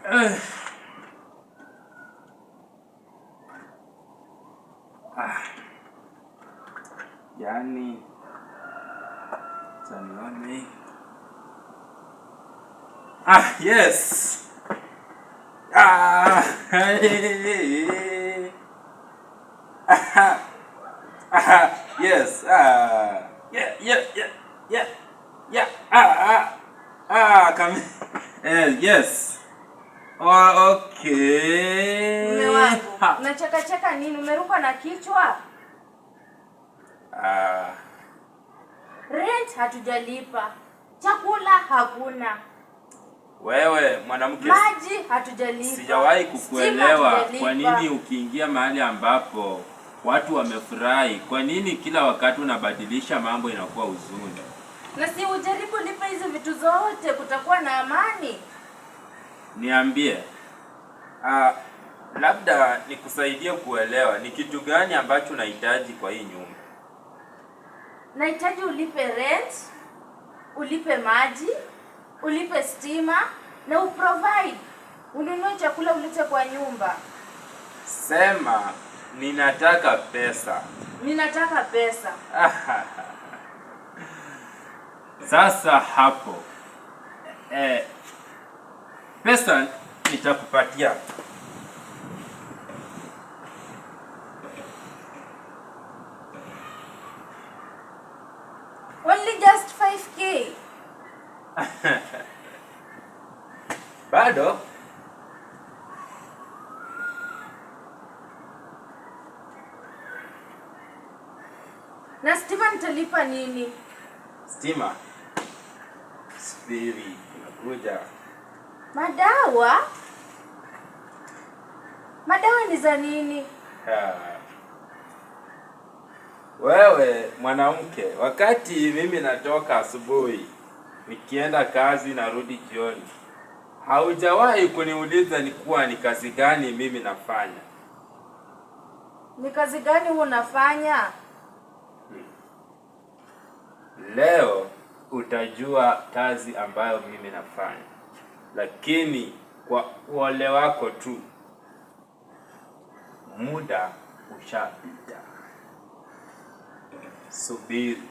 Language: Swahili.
Eh. Ah. Yaani, acha nione. Ah, yes. Ah, hey. Ah, ah, yes. Ah, yeah, yeah, yeah, yeah, yeah. Ah, ah, ah, come. Eh, yes. Oh, okay. Mume wangu, unachekacheka nini? Umerukwa na kichwa? Ah, Rent hatujalipa, chakula hakuna, wewe mwanamke, maji hatujalipa, sijawahi stima kukuelewa. hatujalipa. Kwa nini ukiingia mahali ambapo watu wamefurahi, kwa nini kila wakati unabadilisha mambo inakuwa huzuni? Na si ujaribu lipa hizi vitu zote, kutakuwa na amani. Niambie, ah, labda nikusaidie kuelewa ni kitu gani ambacho unahitaji kwa hii nyumba. Nahitaji ulipe rent, ulipe maji, ulipe stima na uprovide, ununue chakula ulete kwa nyumba. Sema ninataka pesa. Ninataka pesa. Sasa hapo eh, pesa nitakupatia. Only just 5K. Bado Na stima nitalipa nini? stima, subiri, inakuja. Madawa? Madawa ni za nini? Ha. Wewe mwanamke, wakati mimi natoka asubuhi nikienda kazi narudi jioni, haujawahi kuniuliza ni kuwa ni kazi gani mimi nafanya. Ni kazi gani huwa unafanya? Leo utajua kazi ambayo mimi nafanya, lakini kwa uole wako tu, muda ushapita. Subiri.